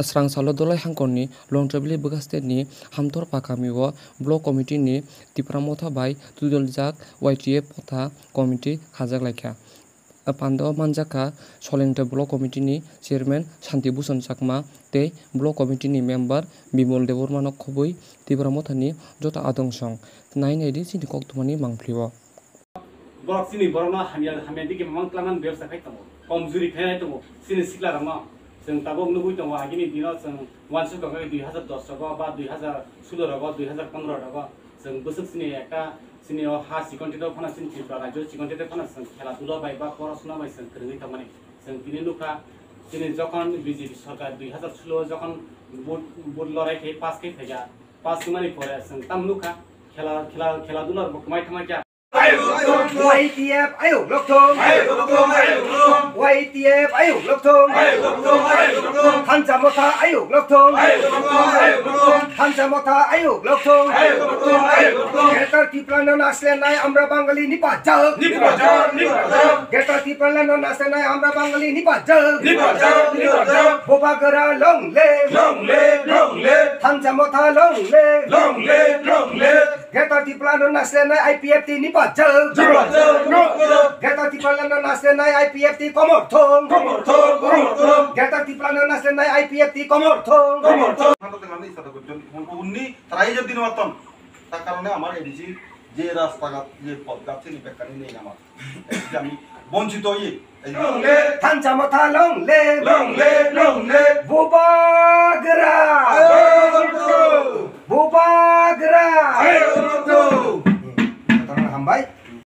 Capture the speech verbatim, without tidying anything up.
Srang salo Dolai hangkorni Longthabili Bwkha State ni Hamtor Pakami o Block Committee ni Tipra Motha bai tudoljak Y T F Motha Committee khajak laikha. Pando manjakha Solengta Block Committee ni Chairman Santi Bhushan Chakma tei Block Committee ni Member Bimol Debbarma no khobwi Tipra Motha ni joto adong song nai nai di chini koktwma ni mangpili o. Borok chini borokno hamya, hamya digi mamang tlamani bebsa khai tongo, komjuri khainai tongo chini siklarokno. Chwng tabuk nugwi tongo, agini dino chwng uansuk tongo dui hazar dos rogo ba dui hazar sulo rogo, dui hazar pondro rogo. Chwng bwswk chini ekta chini o ha chikon tito phano chini Tripura rajyo chikon tito phano chwng khela dula bai ba porosona bai chwng kwrwngwi tongmani. Chwng tini nukha chini jokhon B J P sorkar dui hazar sulo jokhon vote, vote lorai khai pass khai phaikha, pass wngmani pore chwng tam nukha khela, khela, khela dula rok kwmai thangma kya. Y T F ayuk lokthung. Y T F ayuk lokthung. Thansa Motha ayuk lokthung. Thansa Motha ayuk lokthung. Greater Tipraland no naslenai amra Bangali ni pajak. Greater Tipraland no naslenai amra Bangali ni pajak. Bubagra long live. Thansa Motha long live. Greater Tipraland no naslenai I P F T ni pajak. Greater Tipraland no naslenai I P F T komor thung. Greater Tipraland no naslenai I P F T komor thung. Hwnwi tarai je dino aton. Ta karone amar A D C je rasta ghat, je podghat, chini bekkani nei amar. আমি বঞ্চিত হয়ে এই যে Thansa Motha long live. Bubagra. Bubagra. Hambai.